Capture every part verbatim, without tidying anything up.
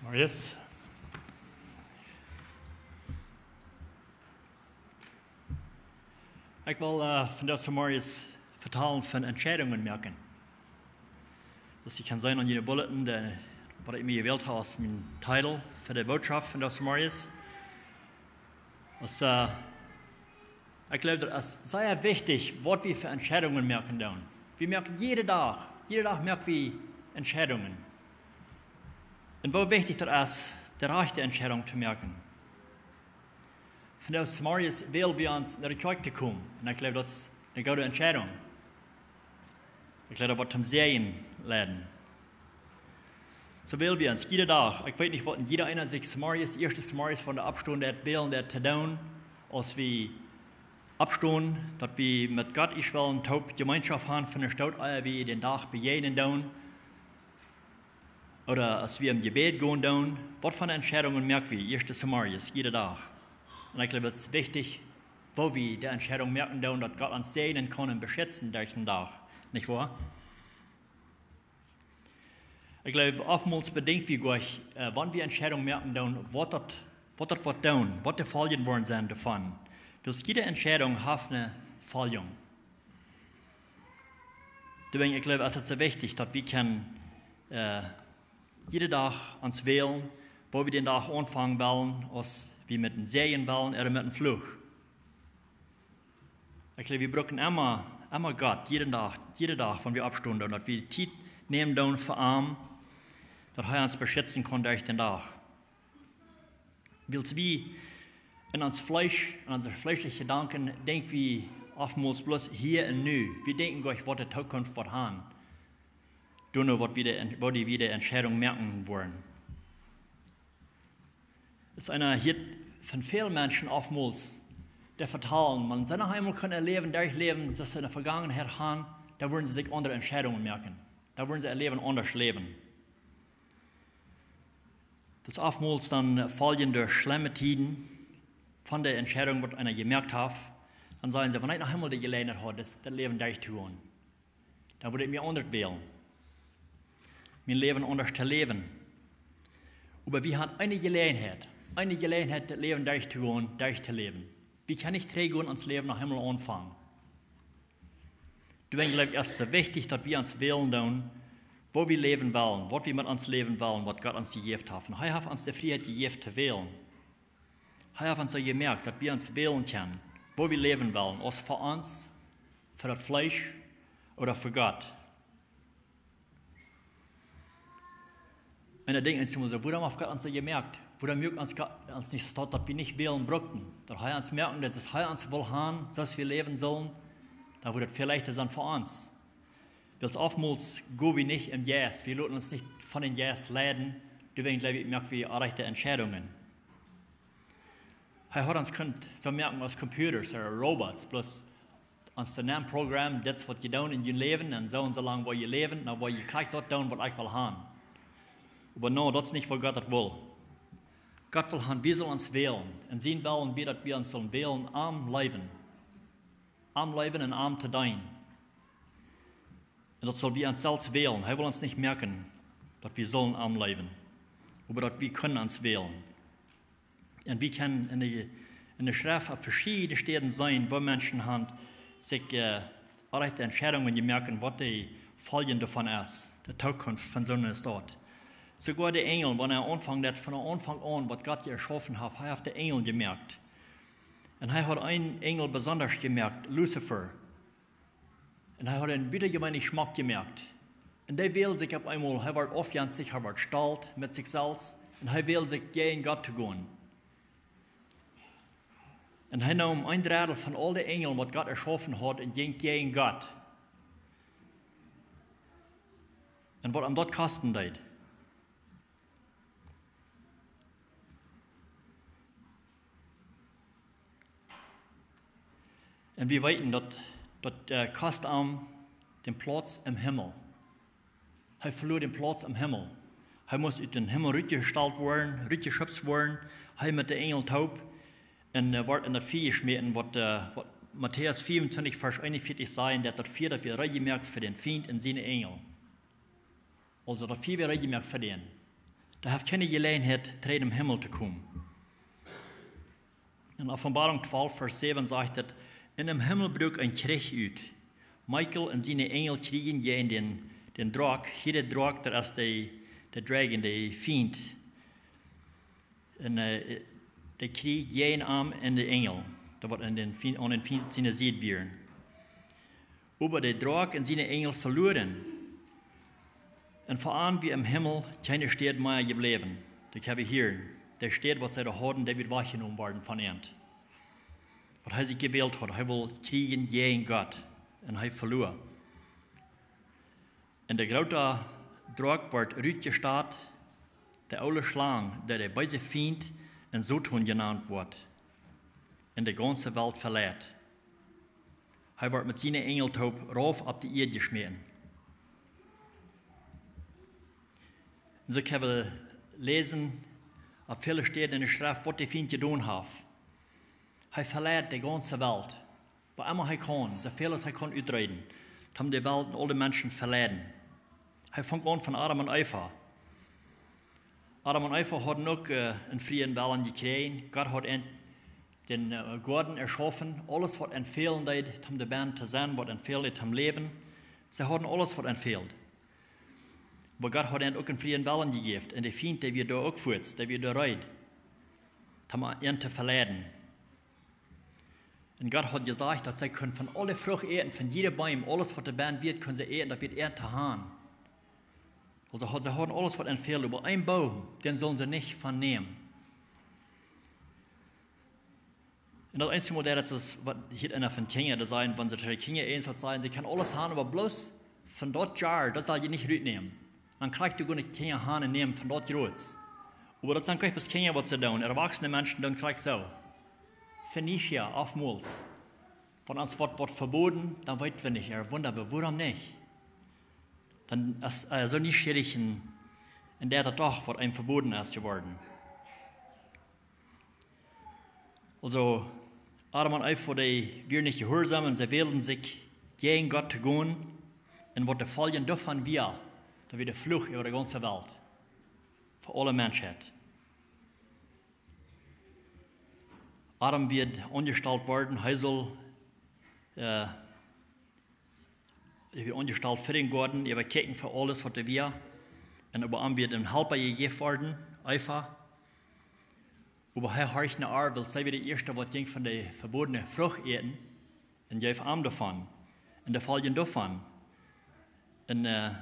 Marius. Ekj well, eh, vondoag zemorjes vetalen von Entscheidungen moaken. Daut jie kjennen seenen aun june Bulletin, de, waut ekj mie jewält hab aus mien Titel fa de Botschaft vondoag zemorjes. Aus, eh, ekj jleew, daut es sea wichtich, waut wie fa Entscheidungen moaken doonen. Wie moaken jieda Dach, jieda Dach moak wie Entscheidungen. Un woo wichtich daut es, de rajchte Entscheidunk to moaken. Vondoag zemorjes wäl wie ons no de Kjoakj to komen. Un ekj jleew, daut es eene goode Entscheidunk. Ekj jleew, daut woat toom Säajen leiden. Soo wäl wie ons jieda Dach. Ekj weet nich, waut en jieda eena sikj zemorjes, ieeschte zemorjes von de Oppstonen deit, wälen deit to doonen, aus wie oppstonen, daut wie met Gott ieescht wellen toop Jemeenschoft haben von de Stoot, ea wie dän Dach bejäajnen doonen. Ooda aus wie em Jebäd gonen doonen, waut fa Entscheidungen moak wie, ieeschte zemorjes, jieda Dach. Un ekj jleew, daut es wichtich, woo wie de Entscheidunk moaken doonen, daut Gott ons säajnen kaun un beschitzen derch dän Dach. Nich woa? Ekj jleew, oftmols bedenkj wie nich, eh, wan wie Entscheidungen moaken doonen, waut daut, waut daut woat doonen, waut de Foljen woaren sennen doavon. Wiels jiede Entscheidunk haft eene Foljunk. Doawäajen, ekj jleew, es et soo wichtich, daut wie kjennen, eh, jieda Dach ons wälen, woo wie dän Dach aunfangen wellen, aus wie met eenen Säajen wellen ooda met eenen Fluch. Ekj jleew, wie brucken emma, emma Gott, jieda Dach, jieda Dach, wan wie oppstonen doonen, daut wie Tiet nämen doonen fa am, daut hee ons beschitzen kaun derch dän Dach. Wiels wie en ons Fleesch, en onse fleeschelje Jedanken, denkj wie oftmols bloos hia un nu. Wie denkjen nich, waut de Tookunft woat haben. Doano, waut wie de, woo wie de Entscheidunk moaken woaren. Daut es eena hia von väl Menschen oftmols, dee vetalen, wan see noch eemol kunnen äa Läwen derchläwen, daut see en de Vegangenheit haben, dan wudden see sikj aundre Entscheidungen moaken. Dan wudden see äa Läwen aundasch läwen. Daut es oftmols dan, eh, Foljen derch schlemme Tieden von de Entscheidunk, waut eena jemoakt haft. Dan sajen see, wan ekj noch eemol de Jeläajenheit haud, daut, daut Läwen derchtogonen, dan wudd ekj mie aundasch wälen. Mien Läwen aundasch to läwen. Oba wie haben eene Jeläajenheit, eene Jeläajenheit, daut Läwen derchtogonen, derchtoläwen. Wie kjennen nich trigjgonen, ons Läwen noch eemol aunfangen. Doawäajen jleew ekj, es et soo wichtich, daut wie ons wälen doonen, woo wie läwen wellen, waut wie met ons Läwen wellen, waut Gott ons jejäft haft. Un hee haft ons de Frieheit jejäft to wälen. Hee haft ons soo jemoakt, daut wie ons wälen kjennen, woo wie läwen wellen, aus fa ons, fa daut Fleesch ooda fa Gott. Un dan denkj ekj soo, wuarom haft Gott ons soo jemoakt? Wuarom muak ons Gott ons nich soo, daut wie nich wälen bruckten? Daut hee ons moaken deed, daut hee ons wull haben, soo aus wie läwen sullen, dan wudd et väl leichta sennen fa ons. Wiels oftmols go wie nich em Jeist, wie loten ons nich von dän Jeist leiden, doawäajen jleew ekj, moak wie rajchte Entscheidungen. Hee haud ons kunt soo moaken aus Computers ooda Robots, bloos ons to nämen Programm, dit es waut jie doonen en jun Läwen, un soo un soo lang woa jie läwen, dan woa jie krakjt daut doonen, waut ekj well haben. Oba nä, daut es nich, waut Gott daut wull. Gott well haben, wie sullen ons wälen. Un sien Wellen wia, daut wie ons sullen wälen, am leewen. Am leewen un am to deenen. Un daut sull wie ons selfst wälen. Hee wull ons nich moaken, daut wie sullen am leewen. Oba daut wie kjennen ons wälen. Un wie kjennen en de, en de Schreft opp veschiedne Städen seenen, woo Menschen haben sikj, eh, rajchte Entscheidungen jemoakt, waut de Foljen doavon es, de Tookunft von soone Staut. Soogoa de Enjel, wan eena aunfangt, daut von Aunfank aun, waut Gott jeschaufen haft, hee haft de Enjel jemoakt. Un hee haud eenen Enjel besonda jemoakt, Luzifer. Un hee haud am butajeweenlich schmock jemoakt. Un dee wälde sikj opp eemol, hee wort aufjenstich, hee wort stolt met sikj selfst. Un hee wälde sikj jäajen Gott to gonen. Un hee neem een Dreddel von aul de Enjel, waut Gott jeschaufen haud, un jinkj jäajen Gott. Un waut am daut kosten deed. Un wie weeten, daut, daut, eh, kost am dän Plauz em Himmel. Hee veloa dän Plauz em Himmel. Hee must ut dän Himmel rutjestalt woaren, rutjeschubst woaren, hee met de Enjel toop. Un, eh, wort en daut Fia jeschmäten, waut, eh, waut Matäus vea un twintich, Varsch eenunvieetich sajcht, daut daut Fia, daut wia reed jemoakt fa dän Fient un siene Enjel. Aulsoo, daut Fia wia reed jemoakt fa dän. Dee haft kjeene Jeläajenheit, trigj em Himmel to komen. En Openboarunk twalf, Varsch säwen sajcht et: "En däm Himmel bruak een Kjrich ut. Michael un siene Enjel kjrieejen jäajen dän, dän Droak." Hia de Droak, daut es de, de Dragon, de Fient. En, äh, dee kjrieejen jäajen am un de Enjel, dee waut aun dän Fient, aun dän Fient siene Sied wieren. Oba de Droak un siene Enjel veluaren. Un fa an wia em Himmel kjeene Städ mea jebläwen. Dee kjenn wie hieren. De Städ, waut see doa hauden, dee wia wajchjenomen worden von an. Waut hee sikj jewält haud, hee wull kjrieejen jäajen Gott. Un hee velua. Un de groota Droak wort rutjestat, de oole Schlang, dee de beese Fient un Soton jenant woat, un de gaunze Welt veleit. Hee wort met siene Enjel toop rauf opp de Ieed jeschmäten. Un soo kjenn wie läsen opp väle Städen en de Schreft, waut de Fient jedonen haft. Hee veleit de gaunze Welt. Wua emma hee kaun, soo väl aus hee kaun utreeden, toom de Welt un aul de Menschen veleiden. Hee funk aun von Adam un Eva. Adam un Eva hauden uk, äh, een frieen Wellen jekjräajen. Gott haud an dän, äh, Goaden erschaufen. Aules, waut an fälen deed, toom doabennen to sennen, waut an fälen deed, toom läwen. See hauden aules, waut an fäld. Oba Gott haud an uk een frieen Wellen jejäft. Un de Fient, dee wia doa uk fuaz, dee wia doa reed, toom an to veleiden. Un Gott haud jesajcht, daut see kunnen von aule Frucht äten, von jieda Boom, aules, waut doabennen wia, kunnen see äten, daut wia äa to han. Aulsoo haud, see hauden aules, waut an fäld, oba een Boom, dän sullen see nich von nämen. Un daut eensje Mol, daut es, waut hia eena von Kjinja, dee sajen, wan see to de Kjinja eent waut sajen, see kjennen aules han, oba bloos von daut Joa, daut saul jie nich rutnämen. Dan kjrichst du goa nich Kjinja han un nämen von daut Joots. Oba daut sent krakjt bloos Kjinja, waut see doonen. Erwachsene Menschen doonen krakjt soo. Finish hia, oftmols. Wan ons waut, waut vebooden, dan weet wie nich, ea wunda wie, wuarom nich. Dan es, äh, soo nieschierich un, un daut doch, waut eenem vebooden es jeworden. Aulsoo, Adam un Eva, dee wieren nich jehuarsom un see wälden sikj jäajen Gott to gonen. Un waut de Foljen doavon wia, daut wia de Fluch äwa de gaunze Welt. Fa aule Menschheit. Adam wia aunjestalt worden, hee sull, äh, hee wia aunjestalt fa dän Goaden, hee wia kjikjen fa aules, waut doa wia. Un oba am wia een Halpa jejäft worden, Eva. Oba hee horcht no äa, wiels see wia de ieeschte, waut jinkj von de vebodne Frucht äten, un jeef am doavon. Un de Foljen doavon. Un, äh,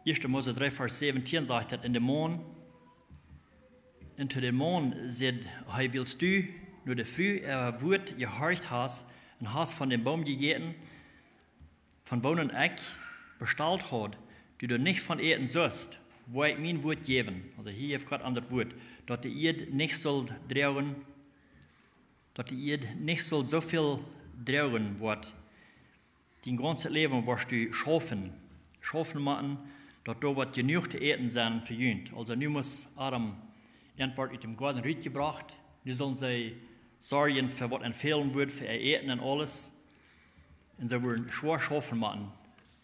ieeschte Mose dree, Varsch säwentieen sajcht daut: "Un de Maun, un to dän Maun säd hee: Wiels du no de Fru äa Wuat jehorcht hast un hast von dän Boom jejäten, von wonen ekj bestalt haud, daut du doa nich von äten sust, woa ekj mien Wuat jäwen." Aulsoo hia jeft Gott am daut Wuat, "daut de Ieed nich sull droagen, daut de Ieed nich sull soo väl droagen woat. Dien gaunzet Läwen woascht du schaufen, schaufen motten, daut doa woat jenuach to äten sennen fa junt." Aulsoo nu must Adam, an wort ut däm Goaden rutjebrocht. Nu sullen see sorjen fa waut an fälen wudd, fa äa Äten un aules. Un see wudden schwoa schaufen motten,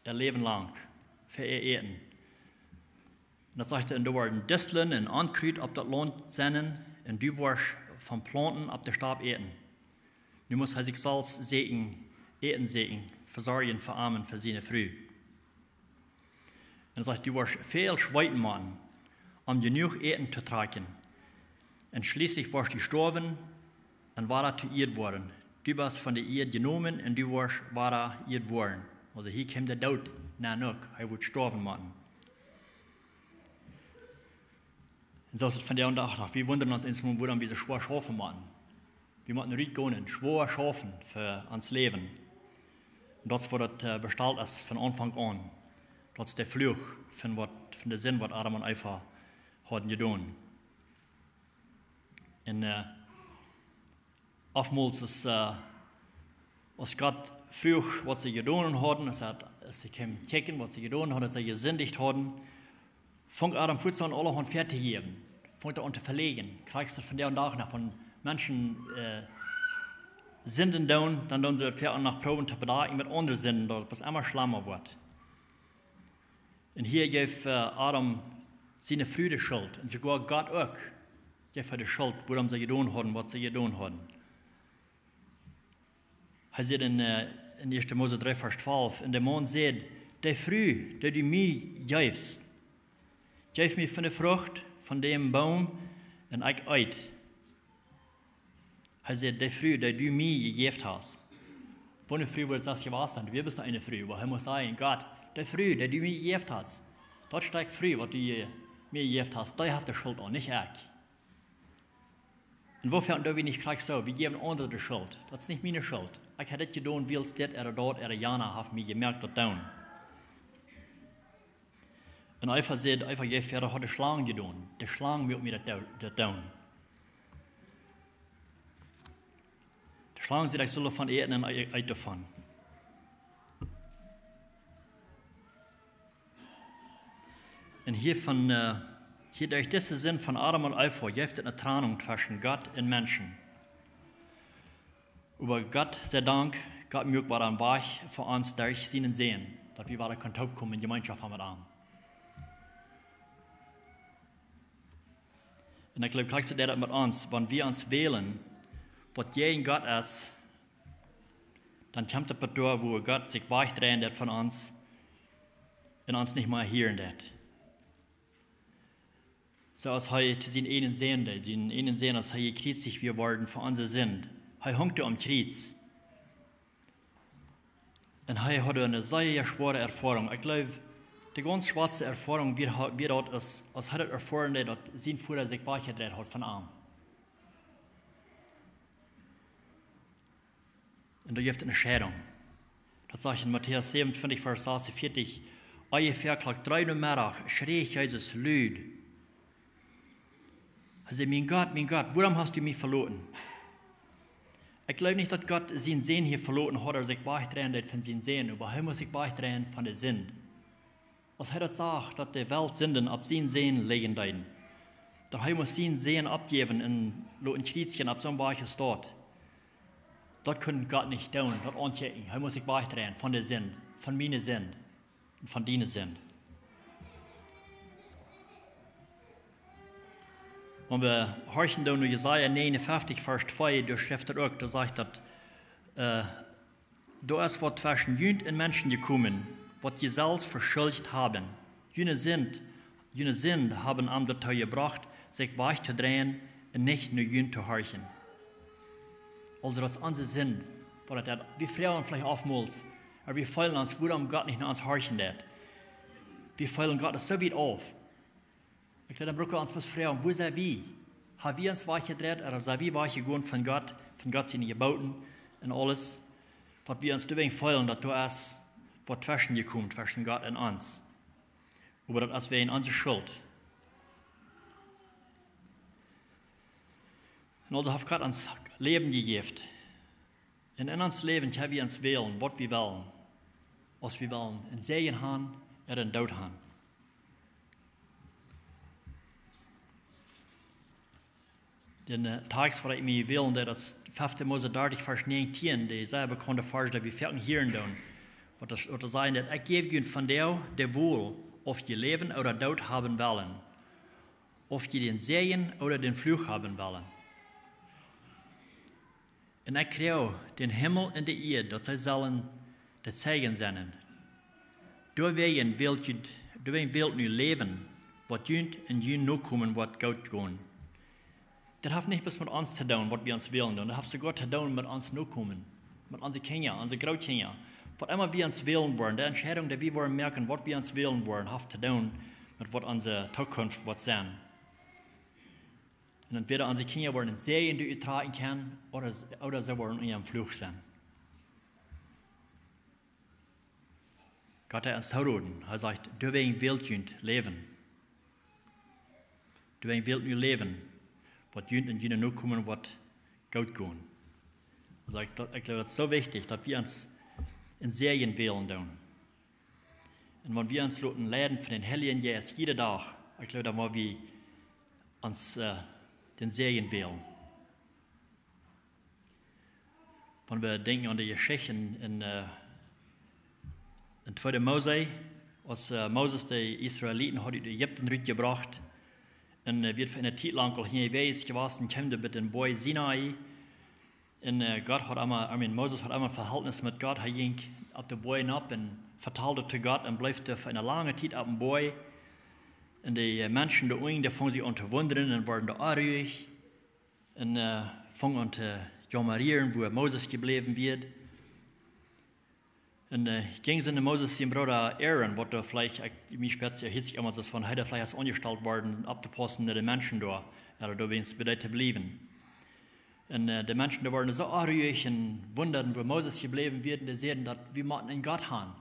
äa Läwen lang, fa äa Äten. Un daut sajcht, un doa woaren Distlen un Onkrut opp daut Launt sennen, un du woascht von Plaunten opp de Stap äten. Nu must hee sikj selfst säkjen, Äten säkjen, vesorjen fa am un fa siene Fru. Un daut sajcht, du woascht väl schweeten motten, om jenuach Äten to trakjen. Un schlieslich woascht du stoawen un wada to Ieed woaren. Du best von de Ieed jenomen un du woascht wada Ieed woaren. Aulsoo hia kjemt de Doot no uk, hee wudd stoawen motten. Un soo es et vondoag dän Dach noch. Wie wundren ons eemol, wuarom wie soo schwoa schaufen motten. Wie motten rutgonen, schwoa schaufen fa ons Läwen. Un daut es waut daut, äh, bestalt es von Aunfank aun. Daut es de Fluch von waut, von de Sind, waut Adam un Eva hauden jedonen. Un, äh, oftmols es, äh, aus Gott fruach, waut see jedonen hauden, aus hee, aus hee kjeem kjikjen, waut see jedonen hauden, aus see jesindicht hauden, funk Adam fuaz aun, aulahaunt väatojäwen. Funk hee aun to veläajen. Kjrichst du vondoag dän Dach noch von Menschen, äh, Sinden doonen, dan doonen see daut väl noch proowen to bedakjen met aundre Sinden, daut et emma schlemma woat. Un hia jeef, äh, Adam siene Fru de Schult. Un soogoa Gott uk. Jeef hee de Schult, wuarom see jedonen hauden, waut see jedonen hauden. Hee sajcht en, äh, en Ieeschte Mose dree, Varsch twalf: Un de Maun säd: De Fru, dee du mie jeefst, jeef mie von de Frucht von däm Boom, un ekj eet. Hee sajcht: De Fru, dee du mie jejäft hast. Woone Fru wudd daut jewast sennen? Du best eene Fru, oba hee must sajen: Gott, de Fru, dee du mie jejäft hast. Daut Stekj Fru, waut du je-, mie jejäft hast, dee haft de Schult aun, nich ekj. Un woo foaken doo wie nich krakjt soo? Wie jäwen aundre de Schult. Daut es nich miene Schult. Ekj hab dit jedonen, wiels dit ooda daut ooda jana haft mie jemoakt daut doonen. Un Eva sajcht, Eva jeef wieda: Haud de Schlang jedonen. De Schlang wull mie daut doo-, daut doonen. De Schlang sajcht: Ekj sull doavon äten, un ekj, ekj eet doavon. Un hia von, äh, hia derch dise Sind von Adam un Eva jeef et eene Trennung tweschen Gott un Menschen. Oba Gott sie Dank, Gott muak wada een Wajch fa ons derch sienen Sän, daut wie wada kunnen toopkomen un Jemeenschoft haben met am. Un ekj jleew, krakjt soo es daut met ons, wan wie ons wälen, waut jäajen Gott es, dan kjemt et doa, wua Gott sikj wajchdreien deit von ons un ons nich mea hieren deit. Soo aus hee to sienen eenen Sän deed, sienen eenen Sän, aus hee jekjriezicht wia worden fa onse Sind. Hee hunk doa aum Kjriez. Un hee haud eene sea schwoare Erfoarunk. Ekj jleew, de gaunz schwoaste Erfoarunk wia, wia daut, aus, aus hee daut erfoaren deed, daut sien Voda sikj wajchjedreit haud von am. Un doa jeef et eene Scheidunk. Daut sajcht en Matäus säwenuntwintich, Varsch sasuntwintich: Onjefäa Klock dree Uhr Meddach schrieech Jesus lud. Hee säd: Mien Gott, mien Gott, wuarom hast du mie veloten? Ekj jleew nich, daut Gott sienen Sän hia veloten haud, ooda sikj wajchdreien deed von sienen Sän, oba hee must sikj wajchdreien von de Sind. Aus hee daut sach, daut de Welt Sinden opp sienen Sän lijen deeden, daut hee must sienen Sän oppjäwen un loten kjriezijen opp soon Wajch aus daut, daut kunn Gott nich doonen, daut aunkjikjen. Hee must sikj wajchdreien von de Sind, von miene Sind un von diene Sind. Wan wie horchen doonen no Jesaja negenunfeftich, Varsch twee, doa schrift et uk, doa sajcht daut, äh, Doa es waut tweschen junt un Menschen jekomen, waut jie selfst veschuldicht haben. June Sind, june Sind haben am doatoo jebrocht, sikj wajchtodreien un nich no junt to horchen. Aulsoo, daut es onse Sind, waut daut, wie froagen veleicht oftmols, oba wie feelen ons, wuarom Gott nich no ons horchen deit. Wie feelen, Gott es soo wiet auf. Ekj jleew, dan bruck wie ons bloos froagen, wua sent wie? Haben wie ons wajchjedreit, ooda sent wie wajchjegonen von Gott, von Gott siene Jeboten un aules, waut wie ons doawäajen feelen, daut doa es waut tweschen jekomen, tweschen Gott un ons? Oba daut es wäajen onse Schult. Un aulsoo haft Gott ons Läwen jejäft. Un en ons Läwen kjenn wie ons wälen, waut wie wellen. Aus wie wellen een Säajen haben ooda een Doot haben. Dän, äh, Takjst, waut ekj mie wälen deed, daut es fefte Mose dartich, Varsch näajentieen, de sea bekaunde Varsch, dee wie foaken hieren doonen. Waut daut, waut daut sajcht, daut: Ekj jäw junt vondoag de Wol, auf jie läwen ooda doot haben wellen, auf jie dän Säajen ooda dän Fluch haben wellen. Un ekj kjrieech dän Himmel un de Ieed, daut see sellen de Zeijen sennen. Doawäajen wält junt, doawäajen wält nu läwen, waut junt un june Nokomen woat goot gonen. Daut haft nich bloos met ons to doonen, waut wie ons wälen doonen. Daut haft soogoa to doonen met ons Nokomen, met onse Kjinja, onse Grootkjinja. Waut emma wie ons wälen woaren, de Entscheidunk, dee wie woaren moaken, waut wie ons wälen woaren, haft to doonen met waut onse Zukunft woat sennen. Un entwäda onse Kjinja woaren een Säajen doa uttrakjen kjennen, ooda, ooda see woaren unja een Fluch sennen. Gott haft ons toroden. Hee sajcht, doawäajen wält junt läwen. Doawäajen wält nu läwen, waut junt un june Nokomen woat goot gonen. Aulsoo ekj, daut, ekj jleew, daut es soo wichtich, daut wie ons een Säajen wälen doonen. Un wan wie ons loten leiden von dän Heiljen Jeist jieda Dach, ekj jleew, dan woa wie ons, äh, dän Säajen wälen. Wan wie denkjen aun de Jeschichten en, äh, en tweede Mose, Aus äh, Moses de Israeliten haud ut Ägipten rutjebrocht, un äh, wia fa eene Tiet lang aul hia jewast, kjeem hee bat dän Boajch Sinai. Un äh, Gott haud emma, I mean, Moses haud emma een Verhältnis met Gott. Hee jinkj opp dän Boajch nopp un vetald to Gott un bleef fa eene lange Tiet opp dän Boajch. Un de äh, Menschen doa unjen, dee fungen sikj aun to wundren un worden doa onruich. Un äh, fungen aun to jaumren, wua Moses jebläwen wia. Un äh, jinkj see no Moses sien Brooda Aaron, waut doa veleicht, ekj, mie spetzt, hee hilt sikj emma soo von, hee doa veleicht es aunjestalt worden, opptopaussen no de Menschen doa, ooda doa weens bie dee to bliewen. Un äh, de Menschen doa worden soo onruich un wundaden, wua Moses jebläwen wia, un dee säden, daut wie motten eenen Gott haben.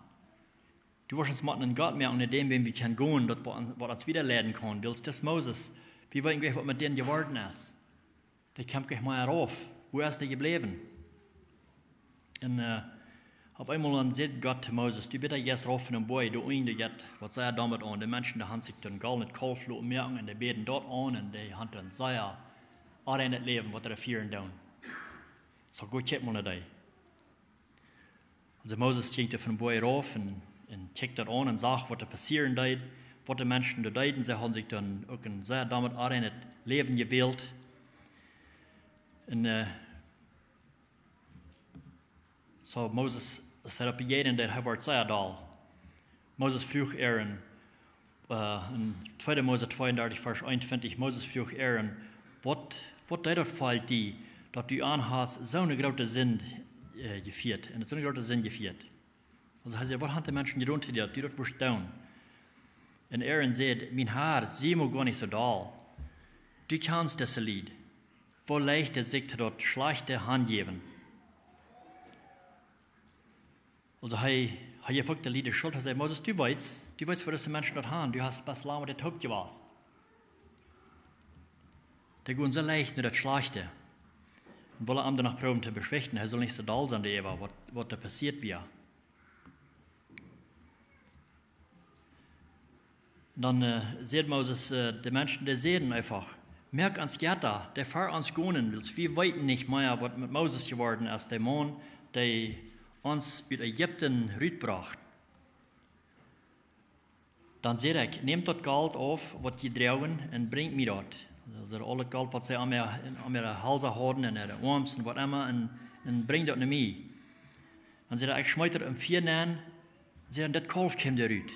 Du woascht ons motten eenen Gott moaken, no däm wie kjennen gonen, daut waut, waut ons wieda leiden kaun. Wiels dis Moses, wie weeten nich, waut met dän jeworden es. Dee kjemt nich mea rauf. Wua es dee jebläwen? Un äh, opp eemol dan sajcht Gott to Moses: Du best jrod rauf von dän Boajch, doa unjen jeit waut sea doamet aun. De Menschen, dee haben sikj een goldnet Kalf loten moaken un dee bäden daut aun un dee haben een sea onreinet Läwen, waut dee doa fieren doonen. Soo, go kjikj mol no dee. Aulsoo Moses jinkj doa von dän Boajch rauf un, un kjikjt daut aun un sach, waut doa passieren deed, waut de Menschen doa deeden. See hauden sikj dan uk een sea doamet onreinet Läwen jewält. Un äh, soo Moses, aus hee daut bejäajent, hee wort sea doll. Moses fruach Aaron, äh, en tweede Mose tweeundartich, Varsch eenuntwintich, Moses fruach Aaron: Waut, waut deed daut Volkj die, daut du an hast soo eene groote Sind äh, jefieet? Un soo eene groote Sind jefieet. Aulsoo hee säd: Waut haben de Menschen jedonen to die, daut du daut wurscht doonen? Un Aaron säd: Mien Har, sie mau goanich soo doll. Du kjanst dise Lied, woo leicht see sikj to daut Schlajchte hanjäwen. Aulsoo hee, hee jeef uk de Lied de Schult. Hee säd: Moses, du weetst, du weetst, waut dise Menschen doa haben. Du hast best lang met dee toop jewast. Dee gonen soo leicht no daut Schlajchte. Un wull am doano proowen to beschwichtjen, hee sull nich soo doll sennen doaräwa, waut, waut doa passieet wia. Dan äh, säd Moses, äh, de Menschen, dee säden eefach: Moak ons Jetta, dee fa ons gonen, wiels wie weeten nich mea, waut met Moses jeworden es, dee Maun, dee ons ut Ägipten rutbrocht. Dan säd ekj: Nämt daut Golt auf, waut jie droagen, un brinjt mie daut. Aulsoo aul daut Golt, waut see aun äare, aun äare Halsen hauden un äare Oarms un waut emma, un, un brinjt daut no mie. Dan säd hee: Ekj schmeet daut em Fia nenn. Säd hee: Daut Kalf kjemt doa rut.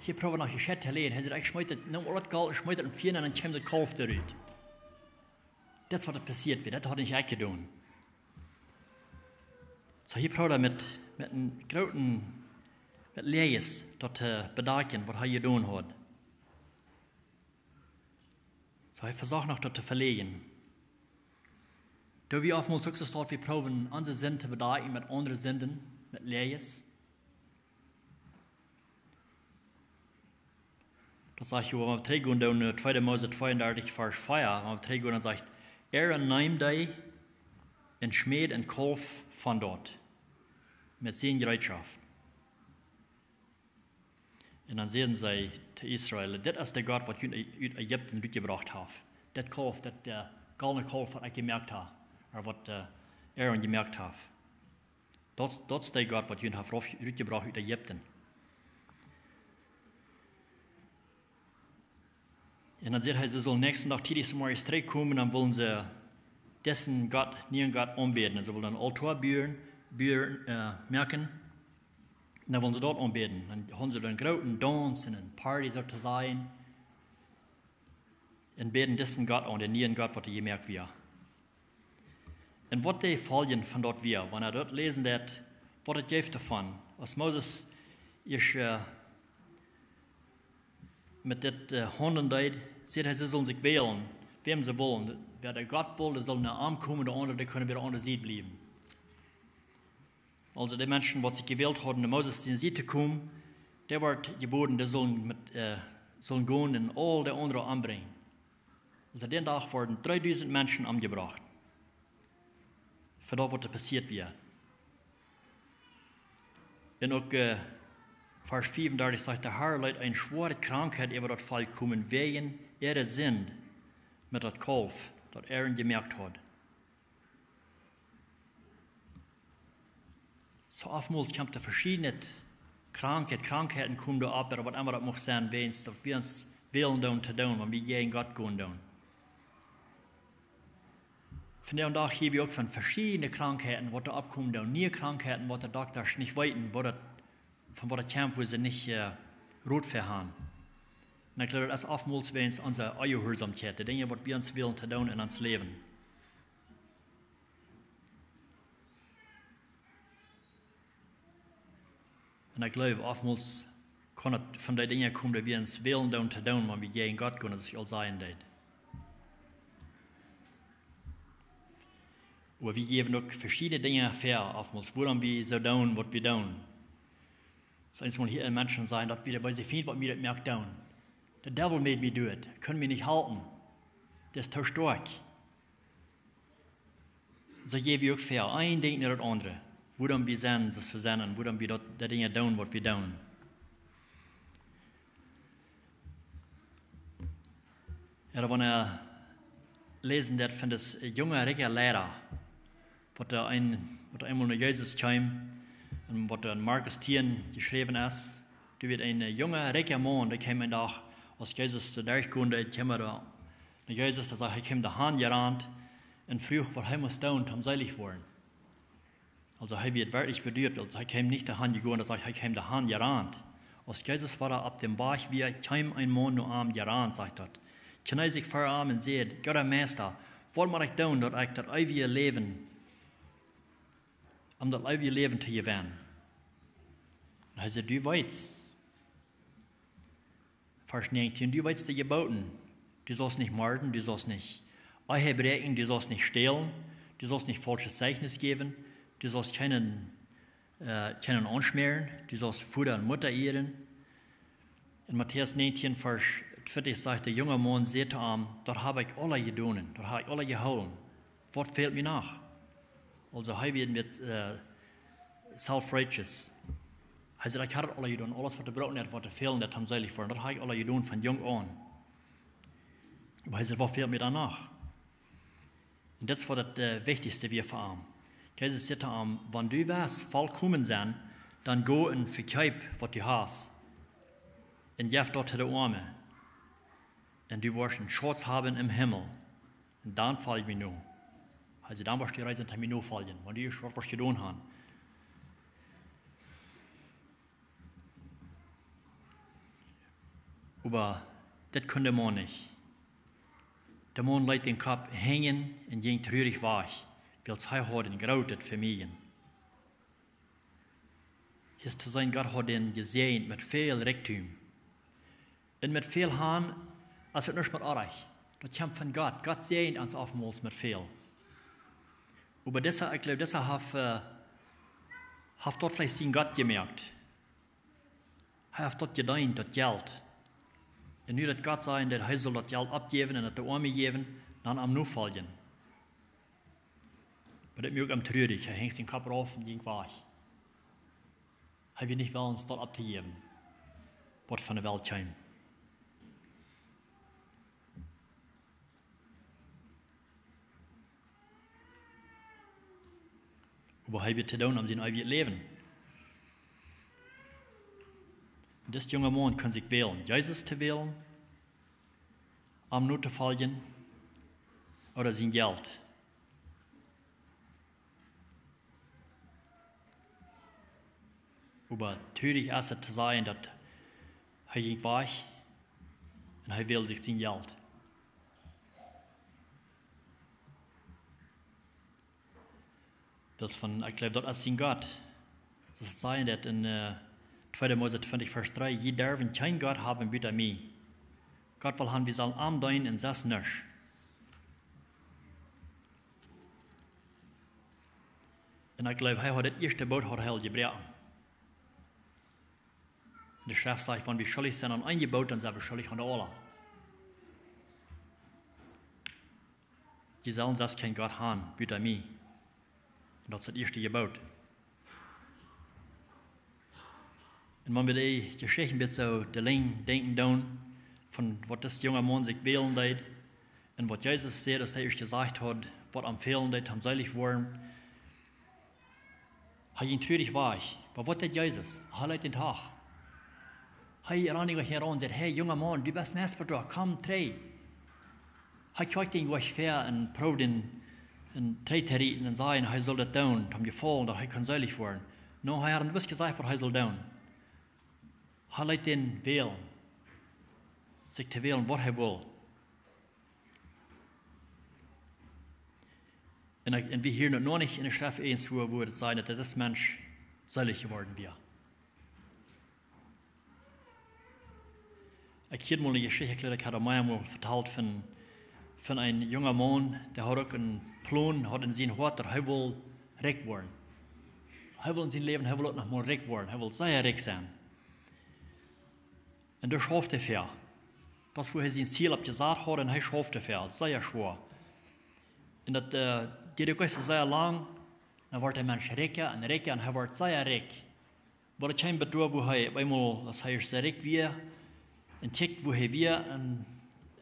Hia proowen noch je Schett to läajen. Hee säd: Ekj schmeet daut, neem aul daut Golt un schmeet daut em Fia nenn un dan kjemt daut Kalf doa rut. Daut es waut doa passieet wia. Daut haud nich ekj jedonen. Soo, hia proowd hee met, met een grooten, met Läajes daut to bedakjen, waut hee jedonen haud. Soo, hee vesocht noch daut to veläajen. Daut wie oftmols uk soo stoakj, wie proowen onse Sind to bedakjen met aundre Sinden, met Läajes. Daut sajcht, wan wie trigjgonen no tweede Mose tweeundartich, Varsch vea, wan wie trigjgonen, dan sajcht: Aaron neem dee un schmäad een Kalf von doa met siene Jereetschoft. Un dan säden see to Israel: Dit es de Gott, waut junt ut Ägipten rutjebrocht haft. Dit Kalf, dit äh, goldne Kalf, waut ekj jemoakt hab, ooda waut äh, Aaron jemoakt haft. Daut, daut es de Gott, waut junt haft rutjebrocht ut Ägipten. Un dan sajcht hee, see sullen näakjsten Dach tiedich zemorjes trigjkomen, dan wullen see disen Gott, nieen Gott aunbäden. Un see wullen een Aultoa buen, buen äh, moaken. Un dan wullen see daut aunbäden. Dan hauden see een grooten Dauns un een Party, soo to sajen. Un bäden disen Gott aun, dän nieen Gott, waut doa jemoakt wia. Un waut de Foljen von daut wia, wan eena daut läsen deed, waut et jeef doavon. Aus Moses ieescht äh, met dit äh, haundlen deed, säd hee, see sullen sikj wälen, wäm see wullen. Wäa de Gott wull, dee sull no am komen, de aundre, dee kunnen bie de aundre Sied bliewen. Aulsoo de Menschen, waut sikj jewält hauden, no Moses siene Sied to komen, dee wort jebooden, dee sullen met, äh, sullen gonen un aul de aundre ombrinjen. Aulsoo dän Dach worden dreedusent Menschen omjebrocht. Fa daut, waut doa passieet wia. Un uk äh, Varsch fiefundartich sajcht: De Har leet eene schwoare Krankheit äwa daut Volkj komen wäajen äare Sind met daut Kalf, daut Aaron jemoakt haud. Soo oftmols kjemt doa veschiedne Krankheit, Krankheiten komen doa opp, ooda waut emma daut mucht sennen, wäajens daut wie ons wälen doonen to doonen, wan wie jäajen Gott gonen doonen. Vondoag hia wie uk von veschiedne Krankheiten, waut doa oppkomen doonen, niee Krankheiten, waut de Doktasch nich weeten, waut daut, von waut daut kjemt, wua see nich, äh, Rot fa haben. Un ekj jleew, daut es oftmols wäajens onse Onjehuarsaumkjeit, de Dinja, waut wie ons wälen to doonen en ons Läwen. Un ekj jleew, oftmols kaun et von dee Dinja komen, daut wie ons wälen doonen to doonen, wan wie jäajen Gott gonen, aus ekj aul säd. Oba wie jäwen uk veschiedne Dinja väa, oftmols, wuarom wie soo doonen, waut wie doonen. Soo eensmol hieren Menschen sajen, daut wie de beese Fient, waut mie daut moakt doonen. De Devil made me do it. Kaun mie nich halpen. Daut es too stoakj. Soo jäwen wie uk väa, een Dinkj no daut aundre. Wuarom wie sent, soo aus wie sent, un wuarom wie daut, de Dinja doonen, waut wie doonen. Ooda wan wie läsen daut von dis junge, rikje Leida, waut doa een, waut doa eemol no Jesus kjeem, un waut doa en Markus tieen jeschräwen es. Doa wia een, äh, junge, rikje Maun, dee kjeem een Dach, aus Jesus doa derchkjeem, dee kjeem doa no Jesus, dee sajcht, hee kjeem doa han jerant un fruach, waut hee must doonen, om seelich woaren. Aulsoo, hee wia werkjlich beduat, aulsoo, hee kjeem nich doa han jegonen, dee sajcht, hee kjeem doa han jerant. Aus Jesus wada opp däm Wajch wia, kjeem een Maun no am jerant, sajcht daut. Kjneed sikj ver am un säd: "Gooda Meista, waut mott ekj doonen, daut ekj daut eewje Läwen, om daut eewje Läwen to jewennen?" Un hee säd: "Du weetst." Varsch näajentieen: "Du weetst de Jeboten. Du saust nich morden, du saust nich Ehe bräakjen, du saust nich stälen, du saust nich faulschet Zeichnis jäwen, du saust kjeenen, äh, kjeenen aunschmäaren, du saust Voda un Mutta ieren." En Matäus näajentieen, Varsch twintich sajcht de junge Maun, säd to am: "Daut hab ekj aula jedonen, daut hab ekj aula jehoolen. Waut fält mie noch?" Aulsoo, hee wia met, äh, self-righteous. Hee säd: "Ekj hab daut aula jedonen, aules waut doa brukt, waut doa fält, daut om seelich woaren. Daut hab ekj aula jedonen von jung aun." Oba hee säd: "Waut fält mie dan noch?" Un daut es waut daut, äh, wichtichste wia fa am. Jesus säd to am: "Wan du west volkomen sennen, dan go un vekjeep waut du hast un jeff daut to de Oame. Un du woascht een Schauz haben em Himmel. Un dan folj mie no." Hee säd: "Dan woascht du reed sennen, mie notofoljen, wan du ieescht waut woascht jedonen haben." Oba daut kunn de Maun nich. De Maun leet dän Kopp henjen un jinkj trurich wajch, wiels hee haud een grootet Vemieejen. Hia es to seenen, Gott haud dän jesäajent met väl Rikjdom. Un met väl han es daut nuscht met oajch. Daut kjemt von Gott. Gott säajent ons oftmols met väl. Oba disa, ekj jleew, disa haft, äh, haft daut veleicht sien Gott jemoakt. Hee haft daut jedeent, daut Jelt. Un nu daut Gott säd, daut hee sull daut Jelt oppjäwen un daut de Oame jäwen, dan am nofoljen. Oba daut muak am trurich. Hee henjd dän Kopp rauf un jinkj wajch. Hee wia nich wellens daut opptojäwen, waut von de Welt kjeem. Oba hee wia to doonen om sien eewjet Läwen. Dis junge Maun kunn sikj wälen, Jesus to wälen, am notofoljen, ooda sien Jelt. Oba trurich es et to seenen, daut hee jinkj wajch un hee wäld sikj sien Jelt. Daut es von, ekj jleew, daut es sien Gott. Daut sajcht daut en, äh, tweede Mose twintich, Varsch dree: "Jie derwen kjeen Gott haben buta mie." Gott well haben, wie sellen am deenen un sest nuscht. Un ekj jleew, hee haud daut ieeschte Boot haud hee aul jebroaken. De Schreft sajcht, wan wie schuldich sent aun een Jeboot, dan sent wie schuldich aun de aula. "Jie sellen sest kjeen Gott haben buta mie." Un daut es daut ieeschte Jeboot. Un wan wie dee Jeschicht een bät soo de Lenj denkjen doonen, von waut dis junge Maun sikj wälen deed, un waut Jesus säd, aus hee ieescht jesajcht haud, waut am fälen deed, om seelich woaren, Hee jinkj trurich wajch. Oba waut deed Jesus? Hee leet dän Tag. Hee rand nich hinjaraun un säd: "Hey, junga Maun, du best Mestbedräaja, komm trigj." Hee kjikjt dän goanich väa un proowd dän, dän trigj to rieten un säd, hee sull daut doonen, daut am jefaulen, daut hee kunn seelich woaren. Nä, hee haud am bloos jesajcht, waut hee sull doonen. Hee leet dän wälen, sikj to wälen, waut hee wull. Un, un wie hieren daut noch nich enne Schreft eent, wua, wua daut sajcht, daut dis Mensch seelich jeworden wia. Ekj hieed mol eene Jeschicht, ekj jleew, ekj haud daut mol vetalt, von, von eenen jungen Maun, dee haud uk een Plon, haud en sien Hoat, daut hee wull rikj woaren. Hee wull en sien Läwen, hee wull uk noch mol rikj woaren. Hee wull sea rikj sennen. Un doa schauft hee väa. Daut wia sien Ziel, opp jesat haud, un hee schauft väa, sea schwoa. Un daut, äh, deed uk sea lang. Dan wort de Mensch rikja un rikja un hee wort sea rikj. Oba daut kjeem bat doa, wua hee opp eemol, aus hee sea rikj wia, un kjikjt, wua hee wia, un,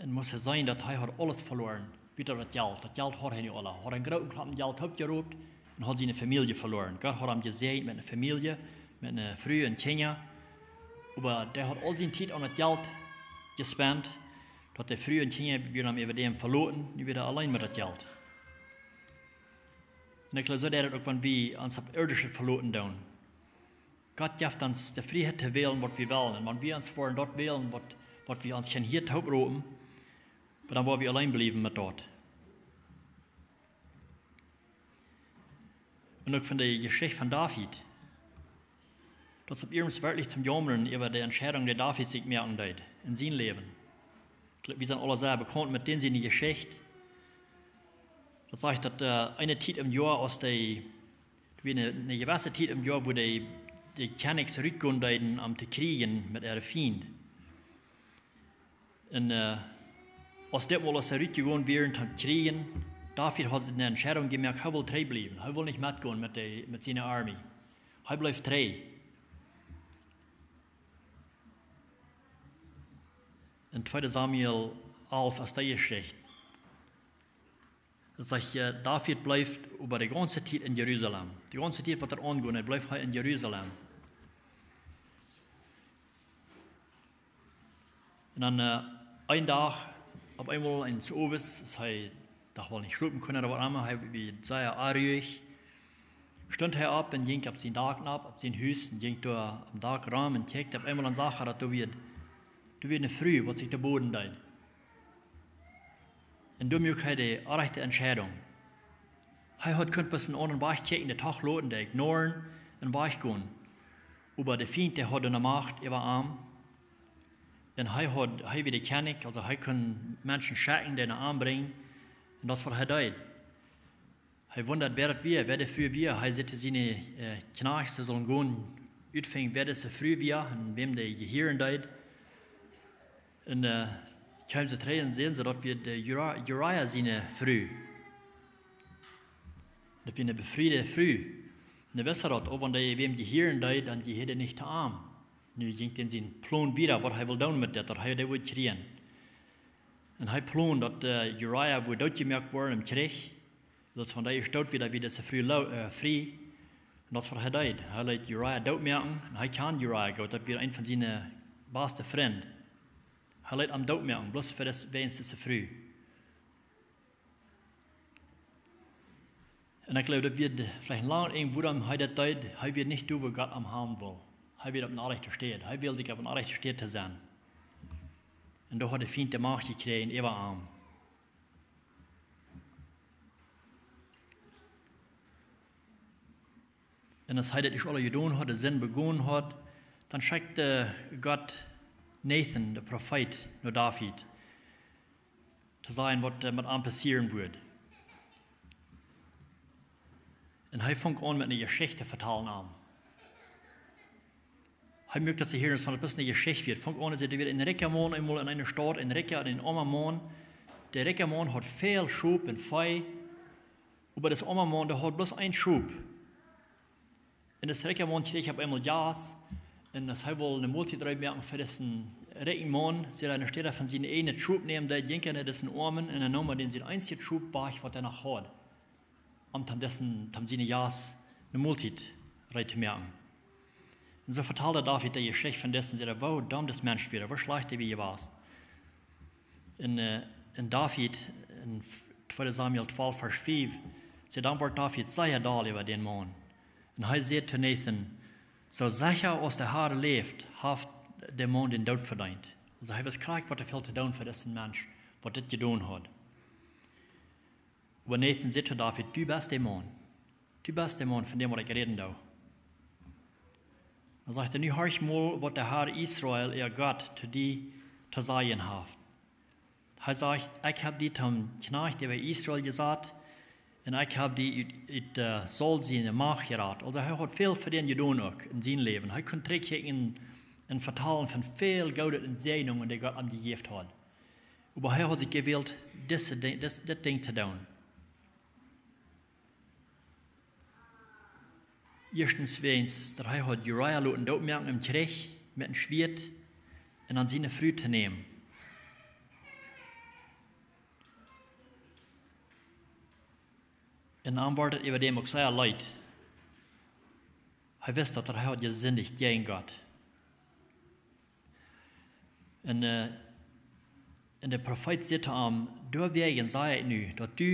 un must hee seenen, daut hee haud aules veloaren, buta daut Jelt. Daut Jelt haud hee nu aul. Haud een grooten Klompen Jelt oppjeroopt un haud siene Famielje veloaren. Gott haud am jesäajent met eene Famielje, met eene Fru un Kjinja. Oba dee haud aul siene Tiet aun daut Jelt jespent, daut de Fru un Kjinja wieren am äwa däm veloten, nu wia hee auleen met daut Jelt. Un ekj jleew, soo es daut uk, wan wie ons opp Irdische veloten doonen. Gott jeft ons de Frieheit to wälen, waut wie wellen. Un wan wie ons fa daut wälen, waut, waut wie ons kjennen hia toopropen, oba dan woa wie auleen bliewen met daut. Un uk von de Jeschicht von David. Daut es opp eent werkjlich toom jaumren äwa de Entscheidunk, dee David sikj moaken deed en sien Läwen. Ekj jleew, wie sent aule sea bekaunt met dän siene Jeschicht. Daut sajcht, daut, äh, eene Tiet em Joa, aus dee, doa wia eene, eene jewesse Tiet em Joa, wua dee, dee Kjennichs rutgonen deeden, om to kjrieejen met äare Fiend. Un, äh, aus dit mol, aus see rutjegonen wieren toom kjrieejen, David haud eene Entscheidunk jemoakt, hee wull trigj bliewen. Hee wull nich metgonen met de, met siene Armee. Hee bleef trigj. En tweede Samuel alf es dee Jeschicht. Daut sajcht, äh, David bleef oba de gaunze Tiet en Jerusalem. De gaunze Tiet, waut daut aunjeit, hee bleef hee en Jerusalem. Un dan, äh, een Dach, opp eemol eenes Owes, aus hee doch woll nich schlopen kunn ooda waut emma, hee wia sea onruich, stunt hee opp un jinkj opp sien Dak nopp, opp sien Hus, un jinkj doa aum Dak rom un kjikjt. Opp eemol dan sach hee, daut doa wia, doa wia eene Fru, waut sikj to Boden deed. Un doa muak hee de rajchte Entscheidunk. Hee haud kunt bloos eenen aundren Wajch kjikjen, dän Dach loten, dee ignoren un wajchgonen. Oba de Fient, dee haud eene Macht äwa am. Un hee haud, hee wia de Kjennich, aulsoo hee kunn Menschen schekjen, dee no am brinjen. Un daut es, waut hee deed. Hee wundad, wäa daut wia, wäa de Fru wia. Hee säd to siene, äh, Kjnajchts, see sullen gonen utfinjen, wäa dise Fru wia un wäm dee jehieren deed. Un, äh, kjeemen see trigj un säden see, daut wia de Uri-, Uria siene Fru. Daut wia eene befriede Fru. Un dan wist hee daut, uk wan dee wäm jehieren deed, dan jehiad dee nich to am. Nu jinkj dan sien Plon wieda, waut hee wull doonen met dit, daut hee dee wull kjrieen. Un hee plond, daut, äh, Uria wudd dootjemoakt woaren em Kjrich. Daut wan dee jedoot wia, dan wia dise Fru lo-, äh, frie. Un daut es, waut hee deed. Hee leet Uria dootmoaken. Un hee kjand Uria goot. Daut wia eent von siene baste Frind. Hee leet am dootmoaken, bloos fa dis, wäajens dise Fru. Un ekj jleew, daut wia veleicht een lang Enj, wuarom hee daut deed. Hee wia nich doa, wua Gott am haben wull. Hee wia opp eene rajchte Städ. Hee wull sikj opp eene rajchte Städ to sennen. Un doa haud de Fient de Macht jekjräajen äwa am. Un aus hee daut ieescht aul jedonen haud, de Sind begonen haud, dan schekjt Gott Nathan, de Profeet, no David, to sajen, waut, äh, met am passieren wudd. Un hee funk aun met eene Jeschicht to vetalen aun am. Hee muak daut see hia es von, daut es eene Jeschicht wia. Funk aun, daut wia een rikja Maun, eemol en eene Staut, een rikja un een oama Maun. De rikja Maun haud väl Schop un Vee, oba dis oama Maun, dee haud bloos een Schop. Un dis rikja Maun kjrieech opp eemol Jast, un aus hee wull eene Moltiet reed moaken fa disen rikjen Maun, säd hee, enne Städ von sien ieejnet Schop nämen, dee jinkj hee no disen Oamen, un hee neem dän sien eensjet Schop wajch, waut hee noch haud, om dan disen, om siene Jast eene Moltiet reed to moaken. Un soo vetald David de Jeschicht von disen, säd: Woo domm dis Mensch wia, woo schlajcht hee wia jewast. Un, äh, un David, en tweede Samuel twalf, Varsch fief, säd: Dan wort David sea doll äwa dän Maun. Un hee säd to Nathan: Soo secha aus de Har läft, haft de Maun dän Doot vedeent. Aulsoo hee wist krakjt, waut hee haud to doonen fa disen Mensch, waut dit jedonen haud. Oba Nathan säd to David: Du best de Maun. Du best de Maun, von däm waut ekj räden doo. Dan sajcht hee: Nu horch mol, waut de Har Israel, äa Gott, to die to sajen haft. Hee sajcht: Ekj hab die toom Kjnajcht äwa Israel jesat, un ekj hab die ut, ut, äh, Saul siene Macht jerat. Aulsoo hee haud väl fa dän jedonen uk en sien Läwen. Hee kunn trigjkjikjen un vetalen von väl Goodet un Säajnungen, dee Gott am jejäft haud. Oba hee haud sikj jewält, dise Di-, dis, dit Dinkj to doonen. Ieeschtens wäajens daut hee haud Uria loten dootmoaken em Kjrich met een Schwieet un dan siene Fru to nämen. Un dan wort et äwa däm uk sea leet. Hee wist daut, daut hee haud jesindicht jäajen Gott. Un, äh, un de Profeet säd to am: Doawäajen saj ekj nu, daut du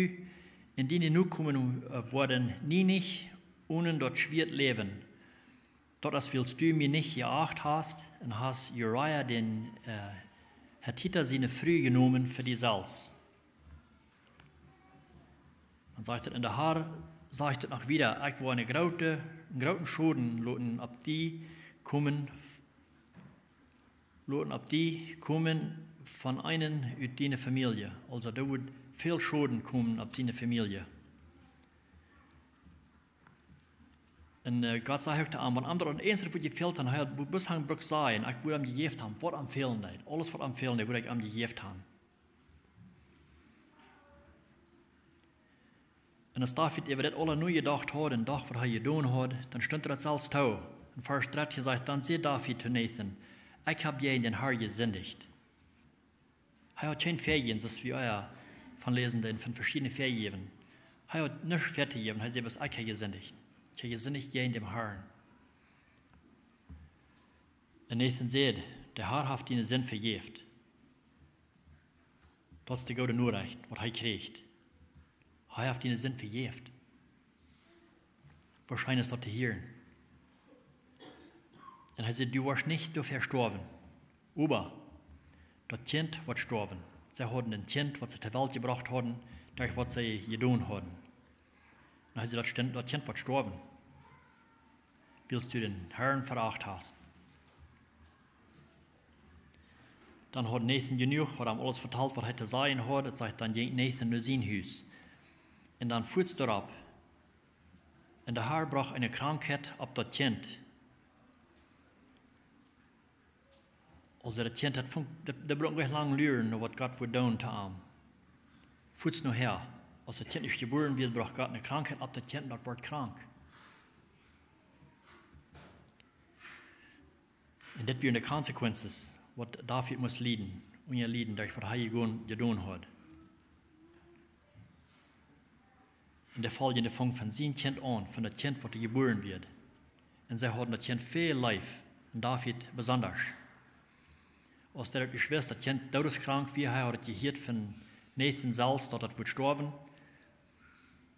un diene Nokomen, äh, woaren nie nich onen daut Schwieet läwen. Daut es, wiels du mie nich jeacht hast un hast Uria dän, äh, Hetita siene Fru jenomen fa die selfst. Dan sajcht et, un de Har sajcht et noch wieda: Ekj woa een groote, een grooten Schoden loten opp die komen, loten opp die komen von eenen ut diene Famielje. Aulsoo, doa woat väl Schoden komen opp siene Famielje. Un, äh, Gott säd uk to am, wan am daut eensje waut jefält haud, hee haud bloos brukt sajen, ekj wudd am jejäft haben, waut am fälen deed. Aules waut am fälen deed, wudd ekj am jejäft haben. Un aus David äwa dit aula nojedocht haud un docht, waut hee jedonen haud, dan stunt am daut selfst too. En Varsch dartieen sajcht: Dan säd David to Nathan: Ekj hab jäajen dän Har jesindicht. Hee haud kjeen Väajäwen, soo aus wie hia von läsen, dee von veschiedne Väajäwen. Hee haud nuscht väatojäwen, hee säd bloos: Ekj hab jesindicht. Ekj hab jesindicht jäajen däm Harn. Un Nathan säd: De Har haft diene Sind vejäft. Daut es de goode Norecht, waut hee kjrieech. Hee haft diene Sind vejäft. Woo scheen es daut to hieren. Un hee säd: Du woascht nich doafäa stoawen, oba daut Kjint woat stoawen. See hauden een Kjint, waut see to Welt jebrocht hauden, derch waut see jedonen hauden. Un hee säd: Daut Kjint, daut Kjint woat stoawen, wiels du dän Harn veacht hast. Dan haud Nathan jenuach, haud am aules vetalt, waut hee to sajen haud. Et sajcht, dan jinkj Nathan no sien Hus. Un dan fuaz doaropp, un de Har brocht eene Krankheit opp daut Kjint. Aulsoo daut Kjint, daut funk, daut, daut brukt nich lang luren, no waut Gott wudd doonen to am. Fuaz nohäa, aus daut Kjint es jebuaren worden, brocht Gott eene Krankheit opp daut Kjint, daut wort krank. Un dit wieren de consequences, waut David must lieden, unjalieden, derch waut hee jedonen, jedonen haud. Un de foljende funk von sien Kjint aun, von daut Kjint, waut doa jebuaren wort. Un see hauden daut Kjint väl leef, un David besonda. Aus hee daut wist, daut Kjint doodeskrank wia, hee haud et jehieet von Nathan selfst, daut daut wudd stoawen.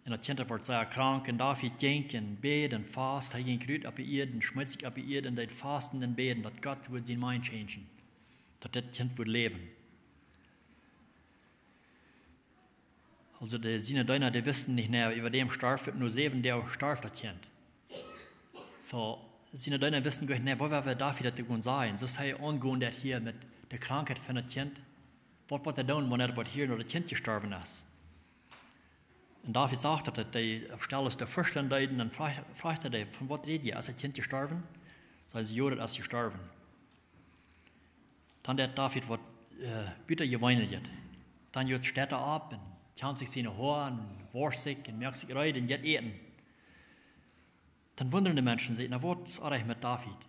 Un daut Kjint, daut wort sea krank, un David jinkj un bäd un fast. Hee jinkj rut opp de Ieed un schmeet sikj opp de Ieed un deed fasten un bäden, daut Gott wudd sien mind changen, daut dit Kjint wudd läwen. Aulsoo de, siene Deena, dee wisten nich, nä, äwa däm storf et, no säwen Doag storf daut Kjint. Soo, siene Deena wisten goanich, nä, woo woat David daut gonen sajen? Soo aus hee aungonen deed hia met de Krankheit von daut Kjint. Waut woat hee doonen, wan hee woat hieren, daut daut Kjint jestorwen es? Un David sach daut, daut dee opp Stallen de Fürsten deeden, dan fruach, fruach hee dee: Von waut räd jie? Es daut Kjint jestorwen? Säden see: Jo, daut es jestorwen. Dan deed David waut, äh, butajeweenlichet. Dan jeit hee opp un kjamft sikj siene Hoa un woascht sikj un moakt sikj reed un jeit äten. Dan wundaden de Menschen sikj, nä, waut es oajch met David?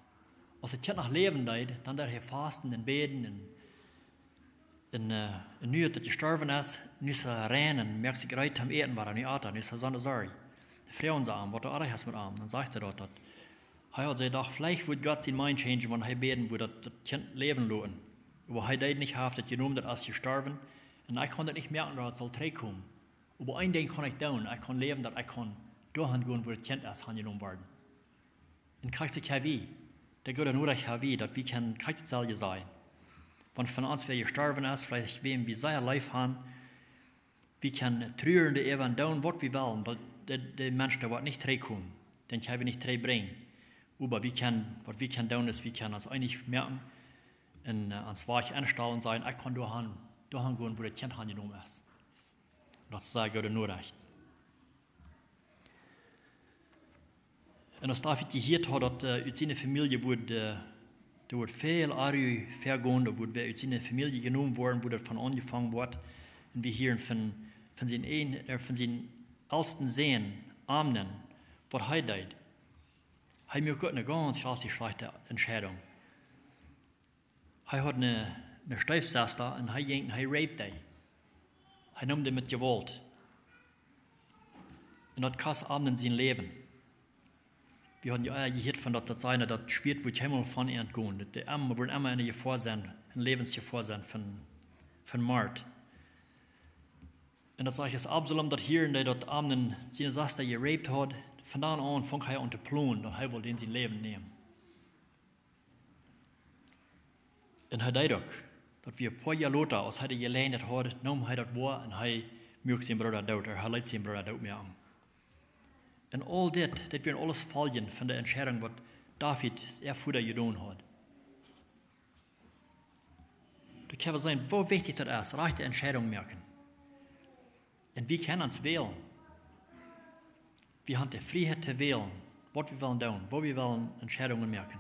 Aus daut Kjint noch läwen deed, dan deed hee fasten un bäden un, un, äh, un nu daut hee jestorwen es, nu es hee rein un moakt sikj reed toom äten, woo hee nu at, nu es hee sonda Sorj. Dan fruagen see am, waut doa oajch es met am. Dan sajcht hee daut, daut Hee haud sikj jedocht, veleicht wudd Gott sien mind changen, wan hee bäden wudd, daut daut Kjint läwen loten. Oba hee deed nich, haft daut jenomen, daut es jestorwen. Un ekj kaun daut nich moaken, daut et saul trigjkomen. Oba een Dinkj kaun ekj doonen, ekj kaun läwen, daut ekj kaun doahan gonen, wua daut Kjint es hanjenomen worden. Un krakjt soo ha wie, de goode Norecht ha wie, daut wie kjennen krakjt daut selwje sajen. Wan von ons wäa jestorwen es, veleicht wäm wie sea leef han, wie kjennen truren äwa un doonen waut wie wellen, daut de, de Mensch, dee woat nich trigjkomen, dän kjenn wie nich trigjbrinjen. Oba wie kjennen, waut wie kjennen doonen es, wie kjennen ons eenich moaken un, äh, ons Wajch enstalen, sajen: "Ekj kaun doahan, doahan gonen, wua daut Kjint hanjenomen es." Daut es sea goode Norecht. Un aus David jehieet haud, daut, äh, ut siene Famielje wudd, äh, doa wudd väl Onru väagonen, doa wudd wäa ut siene Famielje jenomen woaren, wua daut von aunjefongen woat. Un wie hieren von, von sien een, äh, von sien elsten Sän, Amnon, waut hee deed. Hee muak uk eene gaunz rastig schlajchte Entscheidunk. Hee haud eene, eene Steefsesta un hee jinkj, hee raped dee. Hee neem dee met Jewault. Un daut kost Amnon sien Läwen. Wie hauden jo ea jehieet von daut, daut sajen, daut Schwieet wudd kjeenmol von an gonen. Daut dee emma, wudden emma en Jefoa sennen, en Läwensjefoa sennen von, von Mord. Un daut sajcht, aus Absalom daut hieed, daut Amnon siene Sesta jeraped haud, von dan aun funk hee aun to plonen, daut hee wull dän sien Läwen nämen. Un hee deed uk. Daut wia een poa Joa lota, aus hee de Jeläajenheit haud, neem hee daut woa un hee muak sienen Brooda doot, ooda hee leet sienen Brooda dootmoaken. Un aul dit, dit wieren aules Foljen von de Entscheidunk, waut David, sien Voda, jedonen haud. Doa kjenn wie seenen, woo wichtich daut es, rajchte Entscheidungen moaken. Un wie kjennen ons wälen. Wie haben de Frieheit to wälen, waut wie wellen doonen, woo wie wellen Entscheidungen moaken.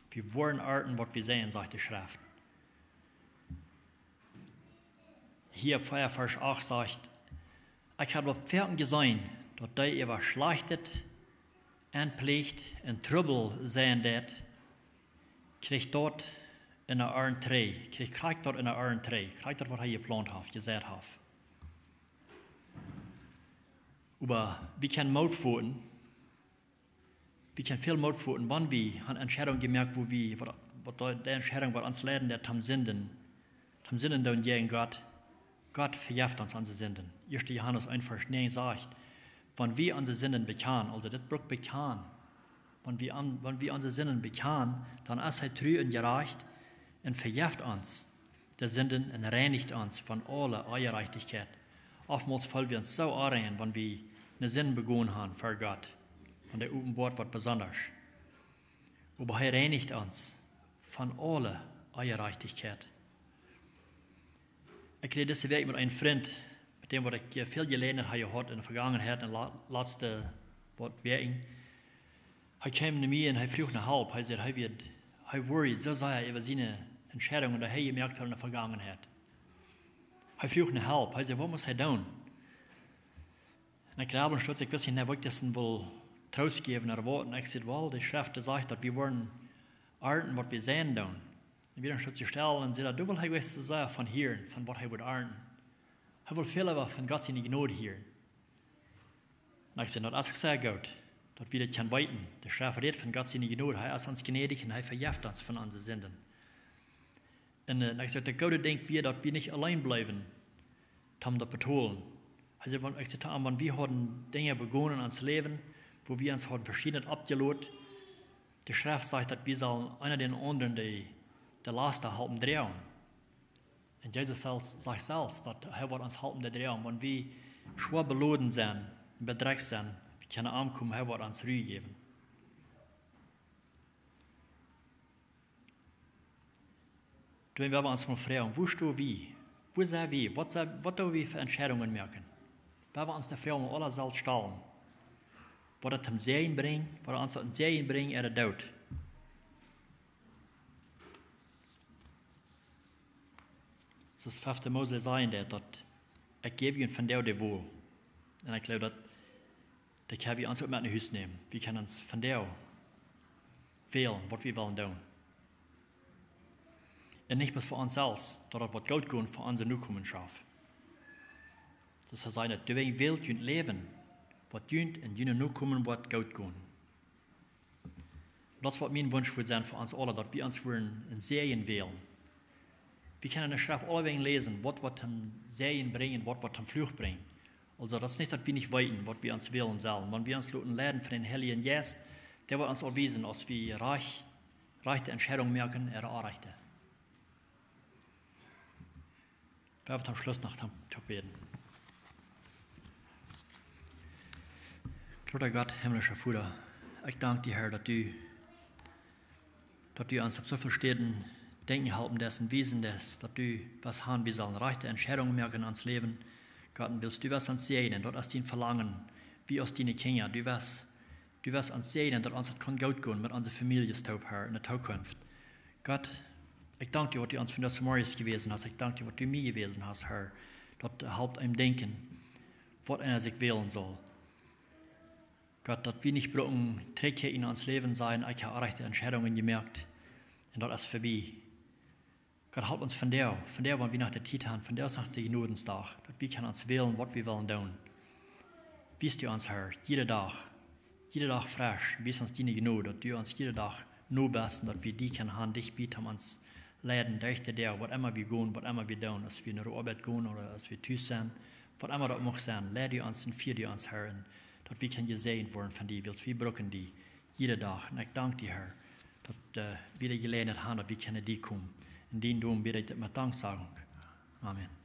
Wie woaren arnten, waut wie seien, sajcht de Schreft. Hiob vea, Varsch acht sajcht: "Ekj hab daut foaken jeseenen, daut dee, dee äwa Schlajchtet enpleacht un Trubbel seien deit, kjricht daut en de Oaren trigj, kjricht krakjt daut en de Oaren trigj, krakjt daut, waut hee jeplaunt haft, jeseit haft." Oba wie kjennen Moot foten, wie kjennen väl Moot foten, wan wie haben Entscheidungen jemoakt, wua wie, waut, waut de, de Entscheidunk, waut ons leiden deit toom sinden, toom sinden doonen jäajen Gott. Gott vejeft ons onse Sinden. Ieeschte Johanes eent Varsch näajen sajcht, wan wie onse Sinden bekjanen, aulsoo dit brukt bekjanen, wan wie aun, wan wie onse Sinden bekjanen, dan es hee tru un jerajcht un vejeft ons de Sinden un reinicht ons von aule Onjerajchtichkjeit. Oftmols feel wie ons soo onrein, wan wie eene Sind begonen haben ver Gott. Un hee openboat waut Besondasch. Oba hee reinicht ons von aule Onjerajchtichkjeit. Ekj räd dise Wäakj met eenen Frint, met däm waut ekj, äh, väl Jeläajenheit hab jehaut en de Vegangenheit, en la-, latste waut Wäakj. Hee kjeem no mie un hee fruach no Help. Hee säd, hee wia, hee worried soo sea äwa siene Entscheidungen, dee hee jemoakt haud en de Vegangenheit. Hee fruach no Help. Hee säd, waut mott hee doonen? Un ekj jleew, een Stoot, ekj wist nich, woo ekj daut wull Troost jäwen ooda waut. Un ekj säd, well, de Schreft sajcht, daut wie woaren arnten, waut wie seien doonen. Un wie dan stonden stell un säden, doa wull hee wist soo sea von hieren, von waut hee wudd arnten. Hee wull väl leewa von Gott siene Jnod hieren. Un ekj säd, daut es uk sea goot, daut wie daut kjennen weeten. De Schreft rät von Gott siene Jnod, hee es ons jnädich un hee vejeft ons von onse Sinden. Un, äh, ekj säd, daut goode Dinkj wia, daut wie nich auleen bleewen, toom daut betolen. Hee säd, wan, ekj säd, wan wie hauden Dinja begonen en ons Läwen, wua wie ons hauden veschiednet aufjelot, de Schreft sajcht, daut wie sellen eena dän aundren de, de Last halpen droagen. Un Jesus selfst, sajcht selfst, daut hee woat ons halpen daut droagen, wan wie schwoa beloden sent, bedrekjt sent, wie kjennen aunkomen, hee woat ons Ru jäwen. Doa woa wie ons mol froagen, wua stonen wie? Wua sent wie? Waut sent, waut doo wie fa Entscheidungen moaken? Woa wie ons de Froag aula selfst stalen? Woat daut toom Säajen brinjen? Woat ons daut een Säajen brinjen ooda Doot? Soo aus fefte Mose sajcht, daut, daut ekj jäw junt vondoag de Wol. Un ekj jleew, daut, daut kjenn wie ons uk met no Hus nämen. Wie kjennen ons vondoag wälen, waut wie wellen doonen. Un nich bloos fa ons selfst, daut daut woat goot gonen fa onse Nokomenschoft. Daut hee säd, daut doawäajen wält junt Läwen, waut junt un june Nokomen woat goot gonen. Daut es waut mien Wunsch wudd sennen fa ons aula, daut wie ons wudden een Säajen wälen. Wie kjennen enne Schreft aulawäajen läsen, waut woat een Säajen brinjen, waut woat een Fluch brinjen. Aulsoo daut es nich, daut wie nich weeten, waut wie ons wälen sellen. Wan wie ons loten leiden von dän Heiljen Jeist, dee woat ons aul wiesen, aus wie rajchte Entscheidungen moaken ooda orrajchte. Wie haben toom Schluss noch toom, toom bäden. Groota Gott, himmlischa Voda, ekj dank die, Herr, daut du, daut du ons opp soo väl Städen denkjen halpen deist un wiesen deist, daut du west han, wie sellen rajchte Entscheidungen moaken en ons Läwen. Gott, un west du west ons säajnen, daut es dien Velangen, wie aus diene Kjinja, du west du west ons säajnen, daut ons daut kaun goot gonen met onse Famieljes toop, Herr, en de Tookunft. Gott, ekj dank die, waut du ons vondoag zemorjes jewäsen hast. Ekj dank die, waut du mie jewäsen hast, Herr. Daut halpt eenem denkjen, waut eena sikj wälen saul. Gott, daut wie nich bruken trigjkjikjen en ons Läwen, sajen, ekj hab rajchte Entscheidungen jemoakt un daut es verbie. Gott, halp ons vondoag, vondoag, wan wie noch de Tiet haben, vondoag es noch de Jnodendach, daut wie kjennen ons wälen, waut wie wellen doonen. Wies du ons, Herr, jieda Dach, jieda Dach fresch, wies ons diene Jnod, daut du ons jieda Dach no best un daut wie die kjennen han, dicht bie, om ons leiden derch de Dach, waut emma wie gonen, waut emma wie doonen, aus wie no de Oabeit gonen ooda aus wie tus sent, waut emma daut mucht sennen, leid du ons un fia du ons, Herr, un daut wie kjennen jesäajent woaren von die, wiels wie bruken die jieda Dach. Un ekj dank die, Herr, daut, äh, wie de Jeläajenheit haben, daut wie kjennen no die komen. En dienen Nomen bäd ekj dit met Danksagung. Amen.